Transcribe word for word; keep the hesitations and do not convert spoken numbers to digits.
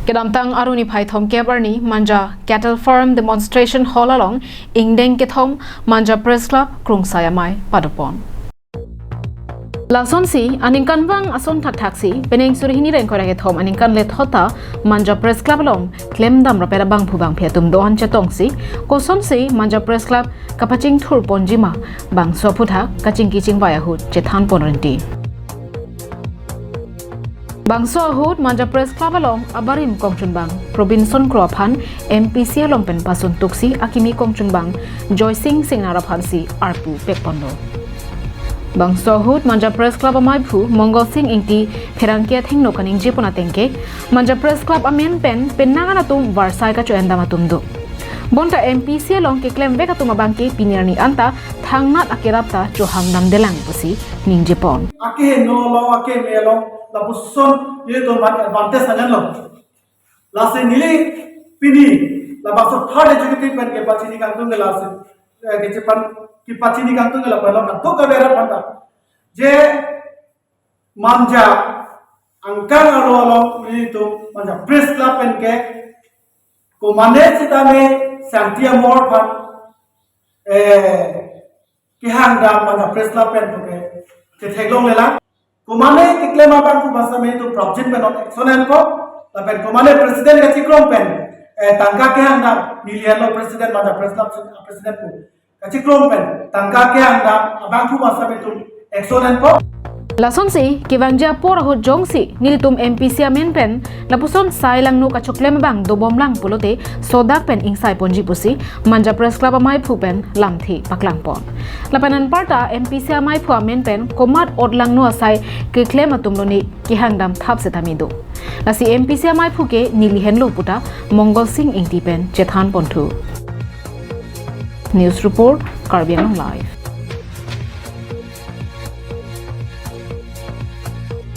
Kedamtang Arni phai thomkep arni Manja Cattle Farm Demonstration Hall along ingdeng kethom Manja Press Club Krungsai Amei padopon. Lasonsi aningkanvang ason thakthaksi penang suri hini ingkoi ra kethom aningkan lethot ta Manja Press Club along klemdam rapet abangphu bangphi atum do-an chetongsi kosonsi Manja Press Club kapachingthur ponji ma bangso aphuthak kachingki chingvai ahut chethanpon rinti. Bangso ahut Manja Press Club along abarim kongchunbang Probinson Kro aphan M P C along pen pasun tuksi akimi kongchunbang Joysing Singnar aphansi arpu pekponlo. Bangso ahut Manja Press Club ameiphu Mongol Sing Ingti pherangke athengno kaningjepon atengke Manja Press Club amen pen penang an atum varsai kacho-endam atum do. Bonta M P C along keklemvek atum abangke pini arni anta thangnat akerap ta chohangdamdelang pusi ningjepon. Akeheno along, akeme along, lapuson nelitum aphan advantage angan lo. Lasi neli pini labangso third executive pen kepachini kangtung ke lasi, eh, kechepan, kepachini kangtung ke lapen lo kangtung ke bera panda. Je Manja angkang arlo along nelitum Manja Press Club pen ke komane sitame Shanti Amor aphan, eh, kehangdam Manja Press Club pen puke ketheklonglelang. Komane keklem abangphu bangsa me itum prapjin pen non action enpo. Lapen komane president kachikrong pen, eh, tangka kehangdam neli henlo president Manja Press Club president pu kachikrong pen tangka kehangdam abangphu bangsa me itum action enpo. Lasonsi kevangji apor ahut jongsi nelitum M P C amen pen lapuson sai langno kachoklem abang dobomlang pulote sodak pen ingsai ponji pusi Manja Press Club ameiphu pen lamthe paklangpon. Lapen anparta M P C ameiphu amen pen komat otlangno asai keklem atum loni kehangdam thap setame do. Lasi M P C ameiphu ke neli henlo puta Mongol Sing Ingti pen chethanponthu. News report, Karbi Anglong Live.